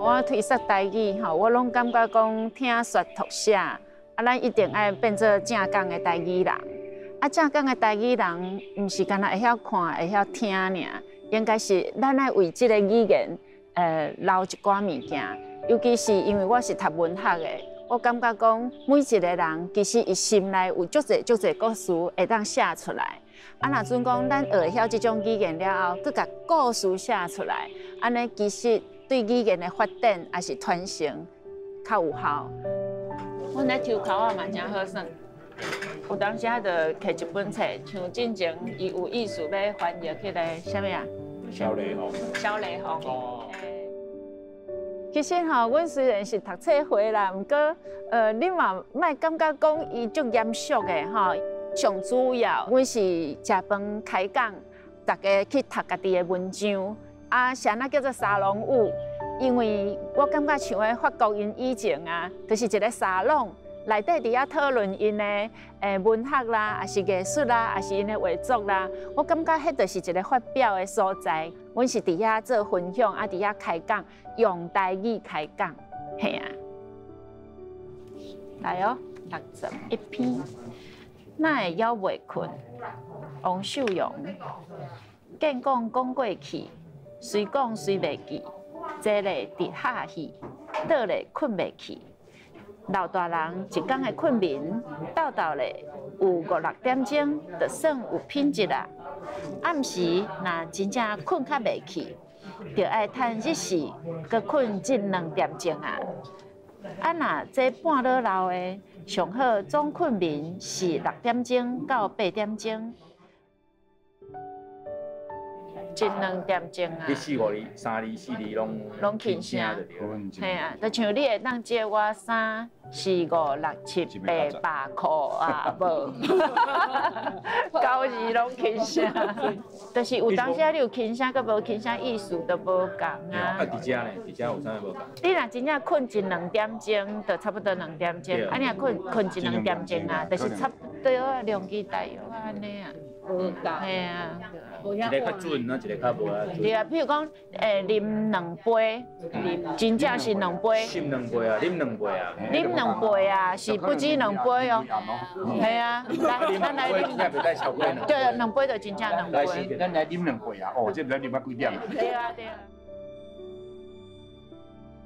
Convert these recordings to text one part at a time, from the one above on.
我推說台語吼，我攏感覺講聽說讀寫，啊，咱一定愛變做正港的台語人。啊，正港的台語人，毋是干焦會曉看、會曉聽爾，應該是咱愛為這個語言，留一寡物件。尤其是因為我是讀文學的，我感覺講每一個人其實伊心內有足濟足濟故事會當寫出來。啊，若準講咱學會曉這種語言了後，閣共故事寫出來，按呢其實對語言的發展抑是傳承較有效。阮咧抽鬮仔嘛誠好耍，有當時仔就摕一本冊，像進前伊有意思欲翻譯彼个啥物啊？小雷鋒。小雷鋒。哦。其實吼，阮雖然是讀冊會啦，毋過，你嘛莫感覺講伊足嚴肅的吼。上主要，阮是食飯開講，逐家去讀家己的文章。啊，啥物叫做沙龍舞？因為我感覺像彼法國𪜶以前啊，就是一個沙龍，內底佇遐討論𪜶的文學啦，抑是藝術啦，抑是𪜶的畫作啦。我感覺彼就是一個發表的所在。阮是佇遐做分享，啊，佇遐開講，用台語開講，嘿啊。來哦，61篇，哪會猶未睏？王秀陽，見講講過去，隨講隨袂記，坐咧直哈氣，倒咧睏袂去。老大人一工的睏眠，鬥鬥咧有五六點鐘，就算有品質啦。暗時若真正睏較袂去，就愛趁日時閣睏一兩點鐘啊。啊，若這半晡老的，上好總睏眠是6點鐘到8點鐘。一兩點鐘啊！你四五字、三字、四字攏攏輕聲，嘿啊，就像你會當借我三四五六七八百箍啊，無九字攏輕聲，就是有當時你有輕聲，佮無輕聲意思都無仝啊。啊，佇遮呢？佇遮有啥物無仝？你若真正睏一兩點鐘，就差不多兩點鐘；啊，你若睏睏一兩點鐘啊，就是差不多啊，量幾大約按呢啊。無仝。嘿啊。一个較準，啊，一個較無啊準。對啊，譬如講，啉兩杯，真正是兩杯。斟兩杯啊，啉兩杯啊。啉兩杯啊，是不止兩杯哦。係啊，來，咱來啉。對，兩杯就真正兩杯。咱來啉兩杯啊！哦，這毋知啉到幾點。對啊，對啊。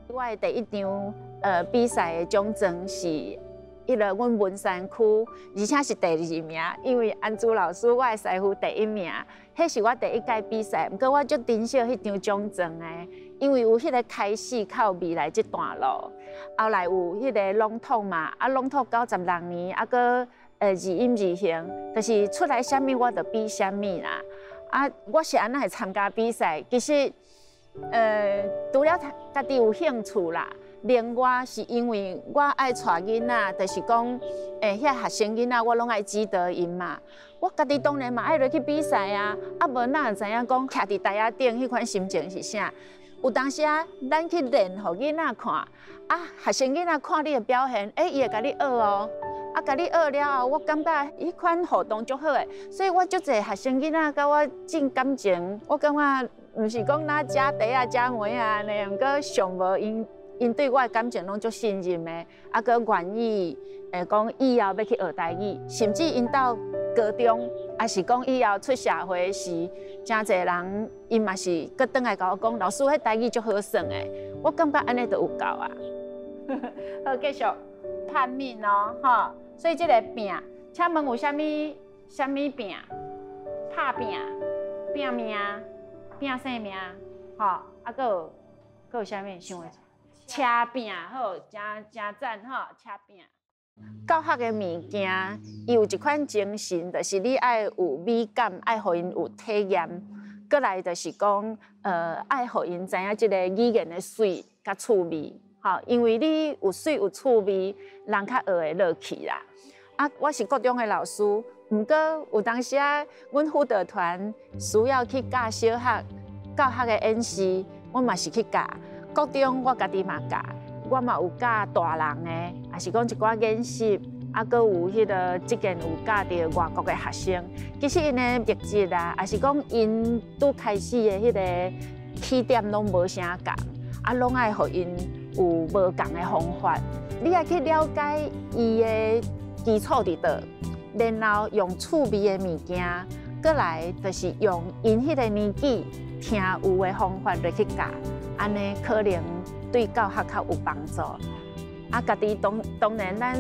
我的第一場比賽的獎狀是彼个阮文山區，而且是第二名，因為安珠老師我的師傅第一名，彼是我第一屆比賽，毋過我足珍惜彼張獎狀的，因為有彼个開始較有未來這段路，後來有彼个朗讀嘛，啊朗讀96年，啊閣字音字形，就是出來啥物我就比啥物啦。啊，我是按怎會參加比賽？其實，除了家己有興趣啦。另外是因為我愛帶囡仔，就是講，遐學生囡仔我攏愛指導𪜶嘛。我家己當然嘛愛落去比賽啊，啊無哪會知影講徛佇台仔頂彼款心情是啥？有當時啊，咱去練予囡仔看，啊，學生囡仔看你的表現，欸，伊會共你學哦。啊，共你學了後，我感覺彼款互動足好的，所以我足濟學生囡仔佮我真感情，我感覺毋是講若食茶啊、食糜啊按呢，毋過上無𪜶。𪜶對我的感情攏足信任的，啊，閣願意講以後欲去學台語，甚至𪜶到高中，抑是講以後出社會時，誠濟人𪜶嘛是閣轉來共我講，老師，彼台語足好耍的，我感覺按呢就有夠啊。好，繼續叛命哦，吼，所以這个拚，請問有啥物啥物拚？拍拚、拚命、拚性命，吼，啊，閣有閣有啥物想會？車拚好，誠誠讚吼，車拚。教學的物件，伊有一款精神，就是你愛有美感，愛予𪜶有體驗。閣來就是講，愛予𪜶知影這个語言的媠佮趣味，吼，因為你有媠有趣味，人較學會落去啦。啊，我是國中的老師，毋過有當時啊，阮輔導團需要去教小學教學的演示，我嘛是去教。國中我家己嘛教，我嘛有教大人的，抑是講一寡演習，啊，閣有彼个這件有教著外國的學生。其實𪜶的特質啊，抑是講𪜶拄開始的彼个起點攏無啥仝。啊，攏愛予𪜶有無仝的方法。你愛去了解伊的基礎佇佗，然後用趣味的物件，閣來就是用𪜶彼個年紀聽有的方法來去教，按呢可能對教學較有幫助。啊，家己當當然，咱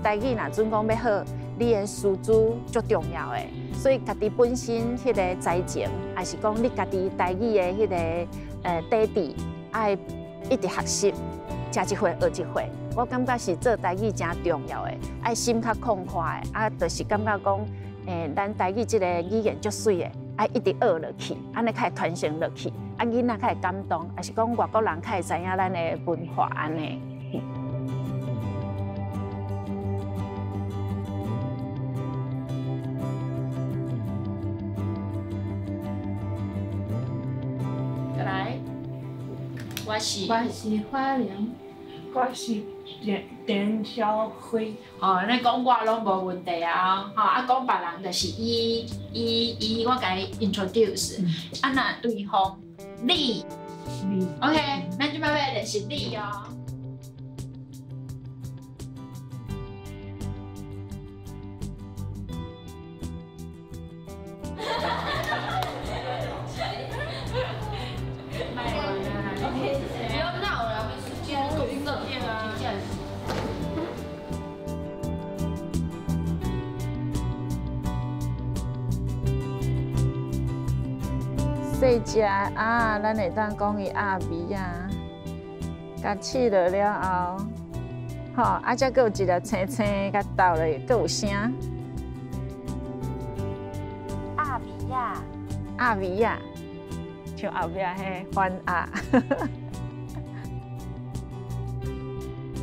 台語若準講欲好，你的師資足重要的，所以家己本身彼個才情，抑是講你家己台語的彼個底底，愛一直學習，食一歲學一歲。我感覺是做台語誠重要的，愛心較曠闊的，啊，就是感覺講，咱台語這个語言足媠的，愛一直學落去，按呢較會傳承落去，啊，囡仔較會感動，抑是講外國人較會知影咱的文化按呢。來，我是我是花玲，我是田田小輝。哦，你講我攏無問題啊，吼啊講別人就是伊伊伊，我共伊 introduce，啊若對方你，OK，咱這擺欲練習你哦。不要鬧了，沒時間，真的。細隻啊，咱會當講伊鴨味啊，共試落了後，吼啊，才閣有一粒青青，共鬥落，閣有聲。鴨味啊，鴨味啊，像後壁彼番鴨。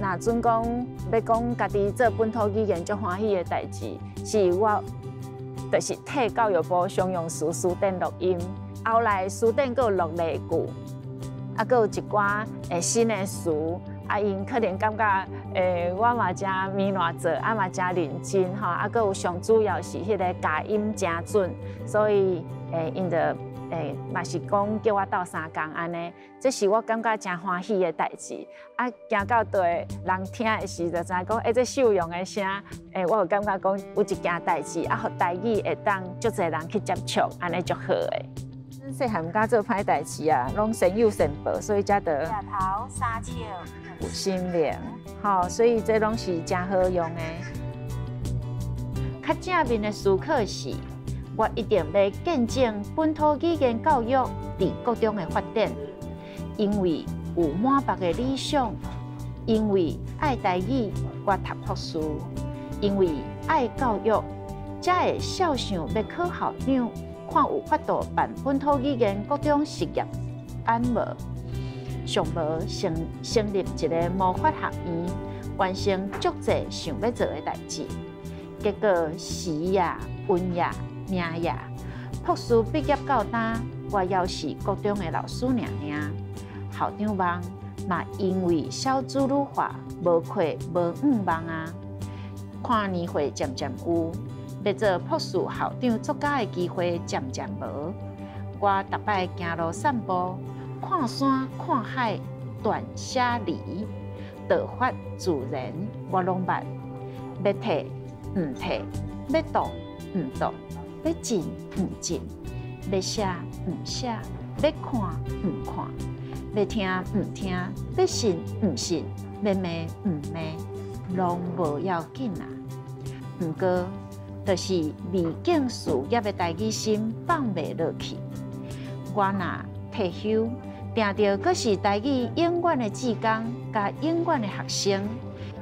若準講欲講家己做本土語言足歡喜的代誌，是我就是替教育部常用詞辭典錄音。後來辭典閣有錄例句，啊，閣有一寡新的詞，啊，𪜶可能感覺我嘛誠暝爛做，啊嘛誠認真吼，啊，閣有上主要是彼个咬音誠準，所以𪜶就嘛是講叫我鬥相共按呢，這是我感覺誠歡喜的代誌。啊，行到佗人聽的時就知影講，這秀容的聲，我有感覺講有一件代誌，啊，予台語會當足濟人去接觸，按呢足好的。細漢毋敢做歹代誌啊，攏善有善報，所以才得舉頭三尺有心靈，吼，所以這攏是誠好用的。較正面的思考是，我一定欲見證本土語言教育佇國中的發展，因為有滿腹的理想，因為愛台語，我讀博士，因為愛教育，才會肖想欲考校長。看有法度辦本土語言國中實驗班無？上無成成立一个魔法學院，完成足濟想欲做的代誌。結果時也運也命也，博士畢業到今，我猶是國中的老師爾爾。校長網嘛因為少子女化，無課無五網啊。看年歲漸漸有。欲做博士校長作家的機會漸漸無。我逐擺行路散步，看山看海，斷捨離，道法自然，我攏捌。欲退毋退，欲動毋動，欲進毋進，欲寫毋寫，欲看毋看，欲聽毋聽，欲信毋信，欲罵毋罵，攏無要緊啊。毋過，就是未竟事業的台語心放袂落去。我若退休，定著閣是台語永遠的志工，佮永遠的學生，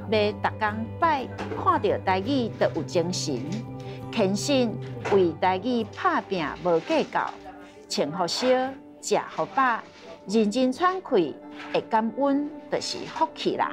欲逐工擺看著台語就有精神，虔誠為台語拍拚無計較，穿予燒，食予飽，認真喘氣，會感恩，就是福氣啦。